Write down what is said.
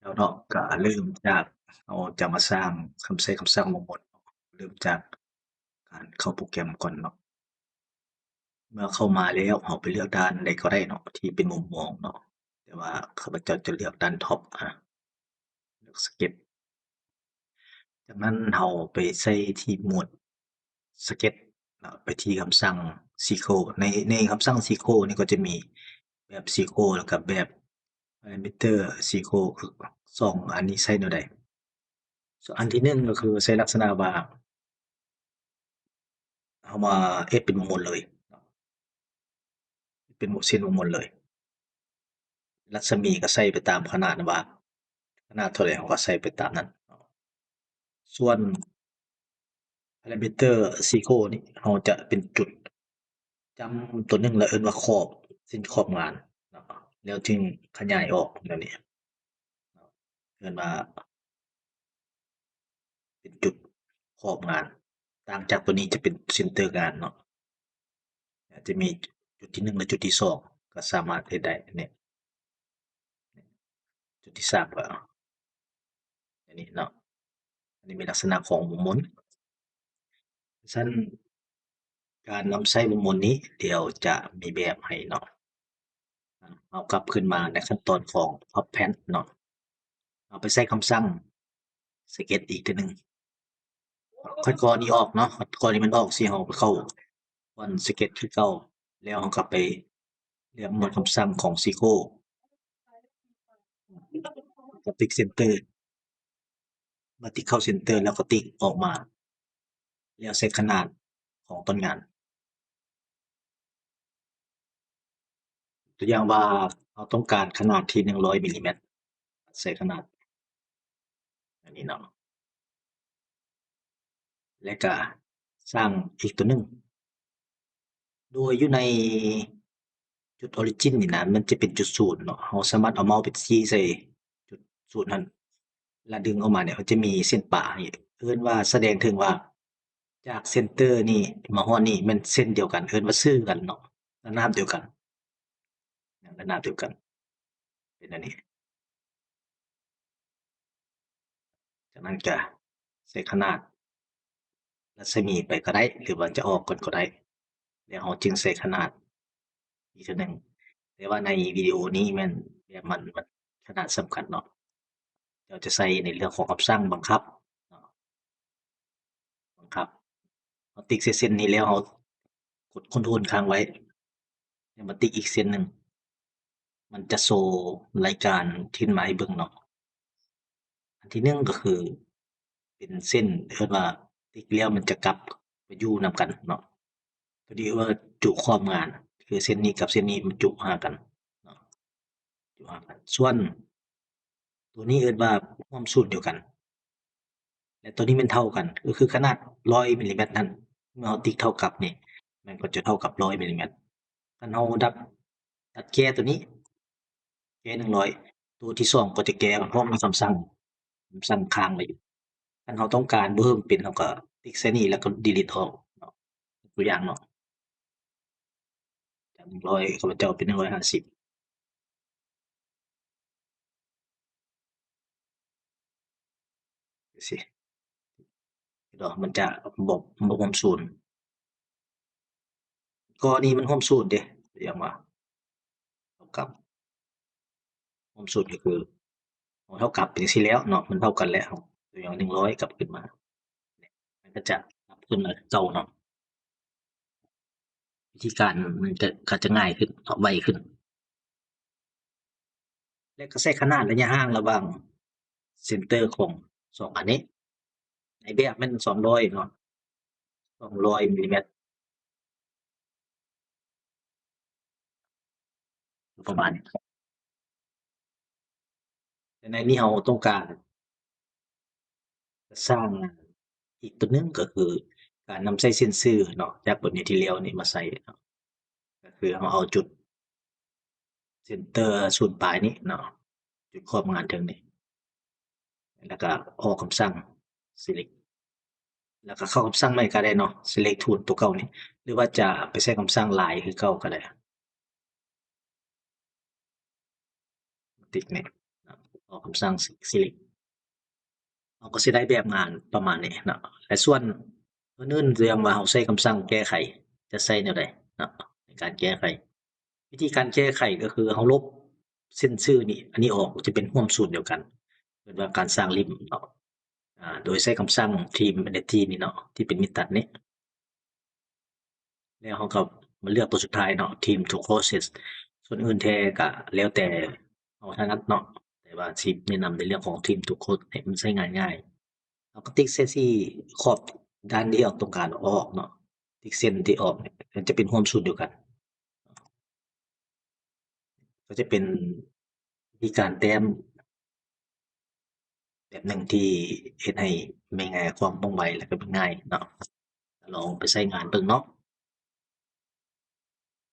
ແລ້ວເນາະ ກະເລີ່ມຈາກ ເຮົາຈະມາສ້າງຄຳໃຊ້ຄຳສັ່ງມົ້ງມົນ ເລີ່ມຈາກການເຂົ້າໂປຣແກຣມກ່ອນເນາະ. ເມື່ອເຂົ້າມາແລ້ວ ເຮົາໄປເລືອກດ້ານໃດກໍໄດ້ເນາະ ທີ່ເປັນມຸມມອງເນາະ, ແຕ່ວ່າຂ້າພະເຈົ້າຈະເລືອກດ້ານທັອບ ອາ ເລືອກສະເກັດ. ຈາກນັ້ນເຮົາໄປໃສ່ທີ່ໝວດສະເກັດເນາະ, ໄປທີ່ຄຳສັ່ງຊີໂຄ. ໃນ ໃນຄຳສັ່ງຊີໂຄນີ້ກໍຈະມີແບບຊີໂຄ ແລ້ວກໍແບບພາຣາມິເຕີຊີໂຄ ສອງອັນນີ້ໃຊ້ແນວໃດ? ອັນທີໜຶ່ງກໍຄືໃຊ້ລັກສະນະວ່າ ເຮົາມາເຮັດເປັນວົງມົນເລີຍເນາະ, ເປັນເສັ້ນວົງມົນເລີຍ. ລັດສະໝີກໍໃສ່ໄປຕາມຂະໜາດວ່າ ຂະໜາດເທົ່າໃດ ເຮົາກໍໃສ່ໄປຕາມນັ້ນເນາະ. ສ່ວນພາຣາມິເຕີຊີໂຄນີ້ ເຮົາຈະເປັນຈຸດຈ້ຳຕົວໜຶ່ງ ແລ້ວເອີ້ນວ່າຂອບ ເສັ້ນຂອບງານເນາະ, ແລ້ວຈຶ່ງຂະຫຍາຍອອກແນວນີ້ ເອີ້ນວ່າເປັນຈຸດຂອບງານ. ຕ່າງຈາກຕົວນີ້ຈະເປັນເຊັນເຕີງານເນາະ, ອາດຈະມີຈຸດທີໜຶ່ງ ແລະ ຈຸດທີສອງ ກໍສາມາດເຮັດໄດ້ນີ້. ຈຸດທີສາມກໍອັນນີ້ເນາະ, ອັນນີ້ເປັນລັກສະນະຂອງວົງມົນ. ຊັ້ນ ການນຳໃຊ້ວົງມົນນີ້ ດຽວຈະມີແບບໃຫ້ເນາະ. ເຮົາກັບຄືນມາໃນຂັ້ນຕອນຂອງພັບແຜ່ນເນາະ, ເຮົາໄປໃຊ້ຄຳສັ່ງສະເກັດອີກເທື່ອໜຶ່ງ. ຄັດກອງນີ້ອອກເນາະ, ຄັດກອງນີ້ມັນອອກ ຊິເຮົາໄປເຂົ້າບ່ອນສະເກັດຄືເກົ່າ, ແລ້ວເຮົາກໍໄປເລືອກໝວດຄຳສັ່ງຂອງຊີໂຄ ກໍຕິກເຊັນເຕີ. ມາຕິກເຂົ້າເຊັນເຕີ ແລ້ວກໍຕິກອອກມາ, ແລ້ວໃສ່ຂະໜາດຂອງຕົ້ນງານ. ຕົວຢ່າງວ່າເຮົາຕ້ອງການຂະໜາດທີ່ໜຶ່ງຮ້ອຍມິນລີແມັດ, ໃສ່ຂະໜາດອັນນີ້ເນາະ. ແລະກະສ້າງອີກຕົວໜຶ່ງ ໂດຍຢູ່ໃນຈຸດອໍຣິຈິນນີ້ນະ ມັນຈະເປັນຈຸດສູນເນາະ, ເຮົາສາມາດເອົາເມົາສ໌ໄປຊີ້ໃສ່ຈຸດສູນຫັ້ນ ແລ້ວດຶງອອກມານີ້ ເຮົາຈະມີເສັ້ນປະໃຫ້ ເອີ້ນວ່າສະແດງເຖິງວ່າ ຈາກເຊັນເຕີນີ້ມາຮອດນີ້ແມ່ນເສັ້ນດຽວກັນ, ເອີ້ນວ່າຊື່ກັນເນາະ, ລະນາບດຽວກັນ, ລະນາບດຽວກັນ ເປັນອັນນີ້. ຈາກນັ້ນກະໃສ່ຂະໜາດລັດສະໝີໄປກໍໄດ້ ຫຼືວ່າຈະອອກກ່ອນກໍໄດ້, ແລ້ວເຮົາຈຶ່ງໃສ່ຂະໜາດອີກເທື່ອໜຶ່ງ. ແຕ່ວ່າໃນວິດີໂອນີ້ແມ່ນແບບມັນ ມັນຂະໜາດສຳຄັນເນາະ, ເຈົ້າຈະໃສ່ໃນເລື່ອງຂອງຄຳສັ່ງບັງຄັບເນາະ, ບັງຄັບ. ເຮົາຕິກໃສ່ເສັ້ນນີ້ແລ້ວ ເຮົາກົດຄອນໂທຣຄ້າງໄວ້ ແລ້ວມາຕິກອີກເສັ້ນໜຶ່ງ, ມັນຈະໂຊລາຍການຂຶ້ນມາໃຫ້ເບິ່ງເນາະ. ອັນທີໜຶ່ງກໍຄືເປັນເສັ້ນ ເອີ້ນວ່າຕິກແລ້ວມັນຈະກັບໄປຢູ່ນຳກັນເນາະ, ຕົວນີ້ເອີ້ນວ່າຈຸຂອບງານ, ຄືເສັ້ນນີ້ກັບເສັ້ນນີ້ມັນຈຸຫາກັນເນາະ, ຈຸຫາກັນ. ສ່ວນຕົວນີ້ເອີ້ນວ່າຮ່ວມສູນດຽວກັນ ແລະ ຕົວນີ້ແມ່ນເທົ່າກັນ ກໍຄືຂະໜາດຮ້ອຍມິນລີແມັດນັ້ນ, ເມື່ອເຮົາຕິກເທົ່າກັບນີ້ ມັນກໍຈະເທົ່າກັບຮ້ອຍມິນລີແມັດ. ຄັນເຮົາດັດ ຕັດແກ້ຕົວນີ້ ແກ້ໜຶ່ງຮ້ອຍ, ຕົວທີສອງກໍຈະແກ້ພ້ອມມີຄຳສັ່ງ ຄຳສັ່ງຄ້າງໄວ້ຢູ່. ຄັນເຮົາຕ້ອງການບໍ່ໃຫ້ມັນເປັນ ເຮົາກໍຕິກໃສ່ນີ້ ແລ້ວກໍດີລີດອອກເນາະ, ຕົວຢ່າງເນາະ. ຈາກໜຶ່ງຮ້ອຍ ຂ້າພະເຈົ້າເປັນໜຶ່ງຮ້ອຍຫ້າສິບ ຈັ່ງຊີ້ ເຫັນບໍ່? ມັນຈະບໍ່ ບໍ່ຮ່ວມສູນ. ກໍນີ້ມັນຮ່ວມສູນເດ້, ຢ່າງວ່າ ເທົ່າກັບ ຮ່ວມສູນກໍຄື ເທົ່າກັບເປັນຈັ່ງຊີ້ແລ້ວເນາະ, ມັນເທົ່າກັນແລ້ວ. ຕົວຢ່າງໜຶ່ງຮ້ອຍກັບຂຶ້ນມາ ມັນກໍຈະກັບຂຶ້ນມາຄືເກົ່າເນາະ. ວິທີການມັນກໍ ກໍຈະງ່າຍຂຶ້ນເນາະ, ໄວຂຶ້ນ. ແລະ ກໍໃສ່ຂະໜາດໄລຍະຫ່າງລະຫວ່າງເຊັນເຕີຂອງສອງອັນນີ້. ໃນແບບແມ່ນສອງຮ້ອຍເນາະ, ສອງຮ້ອຍມິນລີແມັດ ປະມານນີ້. ແຕ່ໃນນີ້ເຮົາຕ້ອງການ ສ້າງອີກຕົວໜຶ່ງ ກໍຄືການນຳໃຊ້ເສັ້ນຊື່ເນາະ, ຈາກບົດຮຽນທີ່ແລ້ວນີ້ມາໃຊ້ເນາະ, ກໍຄືເຮົາເອົາຈຸດເຊັນເຕີສູນປາຍນີ້ເນາະ, ຈຸດຂອບງານເທິງນີ້ ແລ້ວກໍອອກຄຳສັ່ງ select ແລ້ວກໍເຂົ້າຄຳສັ່ງໃໝ່ກໍໄດ້ເນາະ, select tool ຕົວເກົ່ານີ້ ຫຼືວ່າຈະໄປໃຊ້ຄຳສັ່ງ line ຄືເກົ່າກໍໄດ້. ຕິກນີ້ ອອກຄຳສັ່ງ select ເຮົາກໍຊິໄດ້ແບບງານປະມານນີ້ເນາະ. ແລະສ່ວນອື່ນໆ ຢ່າງວ່າເຮົາໃຊ້ຄຳສັ່ງແກ້ໄຂ ຈະໃຊ້ແນວໃດເນາະ ໃນການແກ້ໄຂ. ວິທີການແກ້ໄຂກໍຄືເຮົາລົບເສັ້ນຊື່ນີ້ ອັນນີ້ອອກ ຈະເປັນຮ່ວມສູນດຽວກັນ ເອີ້ນວ່າການສ້າງລິ້ມເນາະ ອາ ໂດຍໃຊ້ຄຳສັ່ງ trim edge ນີ້ເນາະ ທີ່ເປັນມີດຕັດນີ້. ແລ້ວເຮົາກໍມາເລືອກຕົວສຸດທ້າຍເນາະ trim to closest. ສ່ວນອື່ນແທ້ກໍແລ້ວແຕ່ເຮົາຖະໜັດເນາະ ແຕ່ວ່າຊິແນະນຳໃນເລື່ອງຂອງ trim to close ໃຫ້ມັນໃຊ້ງານງ່າຍ. ເຮົາກໍຕິກໃສ່ທີ່ຂອບດ້ານທີ່ເຮົາຕ້ອງການອອກເນາະ ຕິກເສັ້ນທີ່ອອກ ມັນຈະເປັນຮ່ວມສູນດຽວກັນ. ກໍຈະເປັນວິທີການແຕ້ມແບບໜຶ່ງທີ່ເຮັດໃຫ້ແມ່ນງ່າຍ ຄວາມວ່ອງໄວ ແລະກໍແມ່ນງ່າຍເນາະ. ລອງໄປໃຊ້ງານເບິ່ງເນາະ.